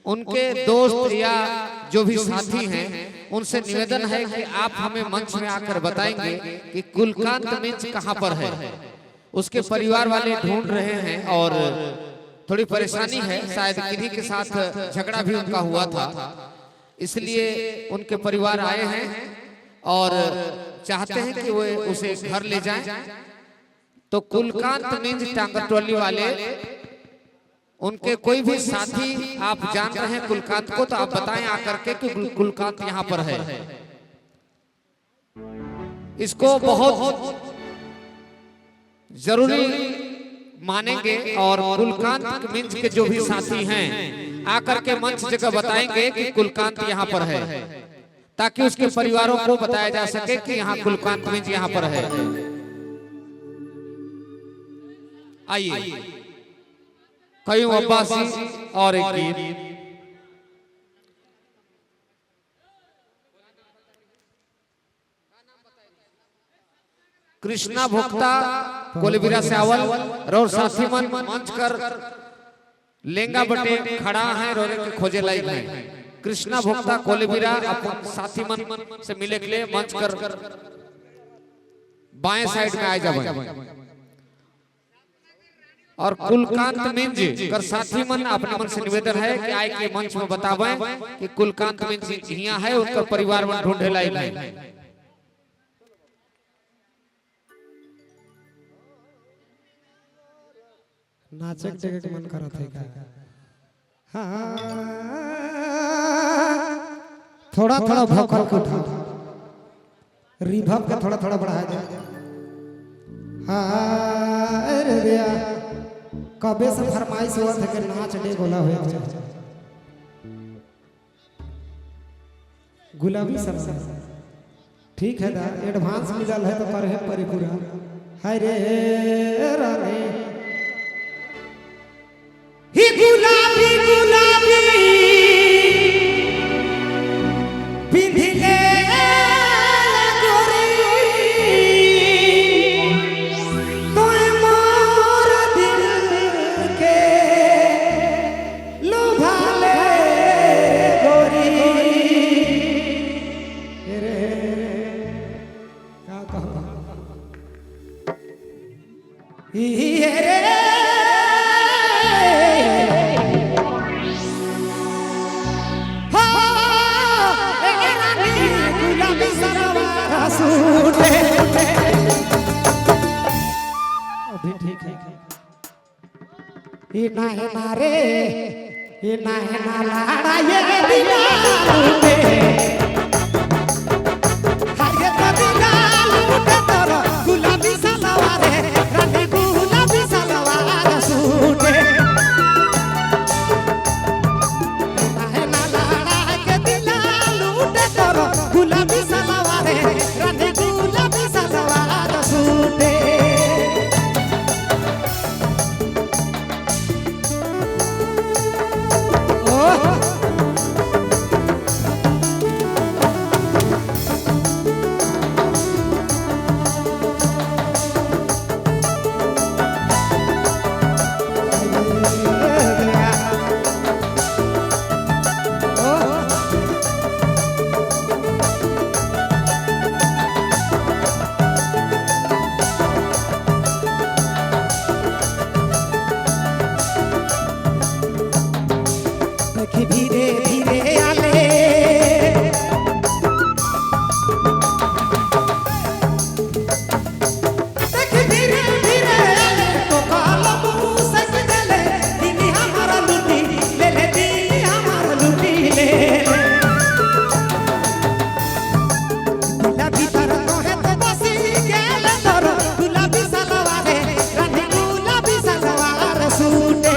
उनके दोस्त या जो भी साथी हैं उनसे निवेदन है कि आप हमें मंच में आकर बताएंगे कि कुलकांत मिंज कहां पर है। उसके परिवार वाले ढूंढ रहे हैं और थोड़ी परेशानी है, शायद किन्हीं के साथ झगड़ा भी उनका हुआ था, इसलिए उनके परिवार आए हैं और चाहते हैं कि वे उसे घर ले जाएं। तो कुलकांत मिंज टांगरटोली वाले, उनके कोई भी साथी आप जान रहे हैं कुलकांत को, तो आप बताएं आकर के कि कुलकांत यहाँ पर है। इसको बहुत जरूरी मानेंगे और कुलकांत मिंज के जो भी साथी हैं आकर के मंच जगह बताएंगे कि कुलकांत यहाँ पर है, ताकि उसके परिवारों को बताया जा सके कि यहाँ कुलकांत मिंज यहाँ पर है। आइए कयूम अब्बासी और एक गीत। कृष्णा भोक्ता कोलेबिरा से आवल और साथी मन मंच कर लेंगा बटे खड़ा है, रोरे के खोजे लायक है। कृष्णा भोक्ता कोलेबिरा अपन साथी मन से मिले के लिए मंच कर बाएं साइड में आए जावे। और कुलकांत मिंज कर साथी मन अपने मन से निवेदन है कि आए के मंच में बतावें कि कुलकांत मिंज हिया है, उनका परिवार मन ढूंढे लायक है। नाचक डेगे के मन करत है का? हाँ, थोड़ा थोड़ा भोकल को उठा, रिभव के थोड़ा थोड़ा बढ़ाया जाए। हाँ अरे भैया, कबे से फरमाइश हुआ था कि नाच डे गोला हुआ। गुलाबी सब ठीक है दा, एडवांस मिलल है तो पर है परिपूरा। हाय रे रानी ही गुलाबी गुलाबी पिंधिले गोरी, तोय मोर दिल के लुभाले गोरी। रे का कहूँ रे, अभी ठीक है। ये ना है ना रे, ये ना है ना लाड़ा, ये दिला लूटे, हाय ये दिला लूटे तोर गुलाबी सलवार रे, रानी गुलाबी सलवार सूटे। ना है ना लाड़ा के दिला लूटे तोर गुलाबी सलवार रे, रानी गुलाबी सलवार सूटे। धीरे धीरे आले देख, धीरे धीरे आले तो काला मुंह सज गले, दिली हमारा लूटी ले ले, दिली हमारा लूटी ले ले। गुलाबी तर तो है तो बसी गेल तोर गुलाबी सलवार रे, रानी गुलाबी सलवार सूटे।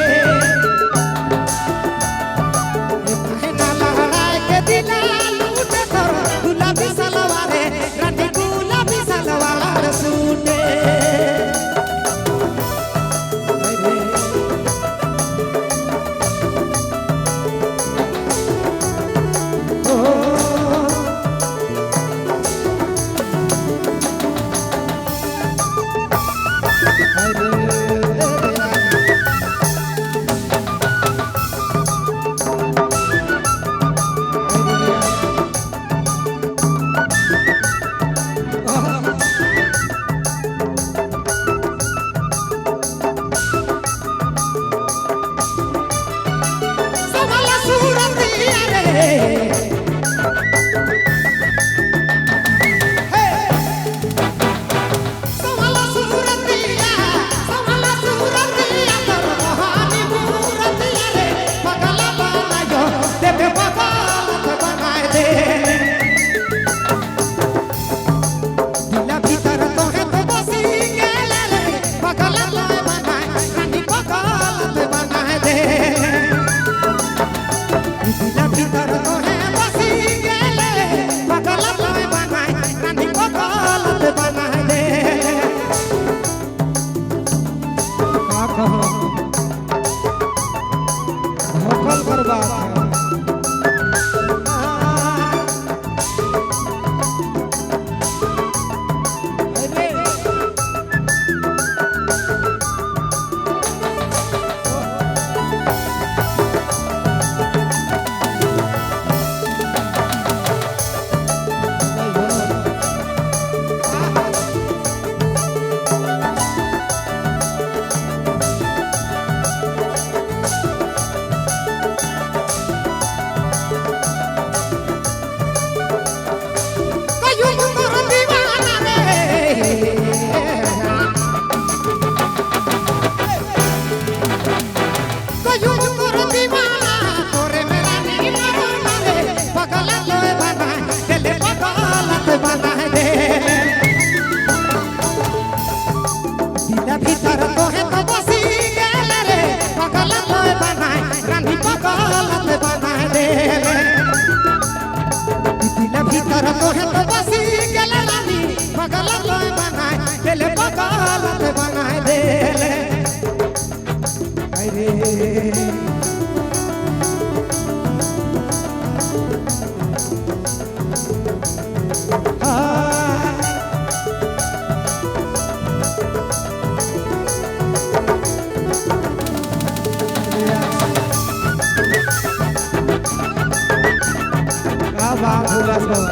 वाह भोला बाबा।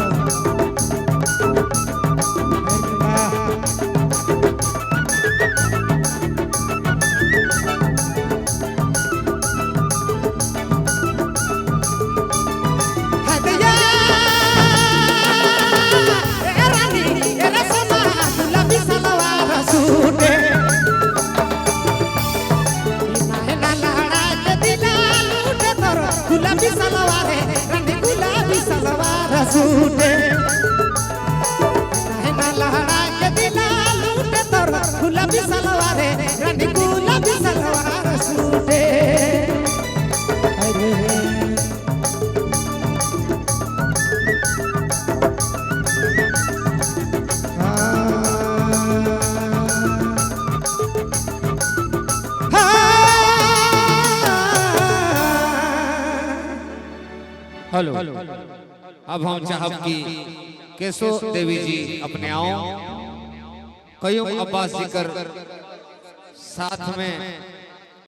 वाह। हदिया, ए रानी, ए रसना, गुलाबी सलवार सूटे। ना लहरा के दिला लूटे तोर गुलाबी सलवार, रानी गुलाबी सलवार सूटे। ना लहरा के दिला लूटे तोर गुलाबी सलवार, रानी गुलाबी सलवार सूटे। अरे हेलो, अब हम चाहब कि केशव देवी जी अपने आओ, कयूम अब्बास जी कर साथ में।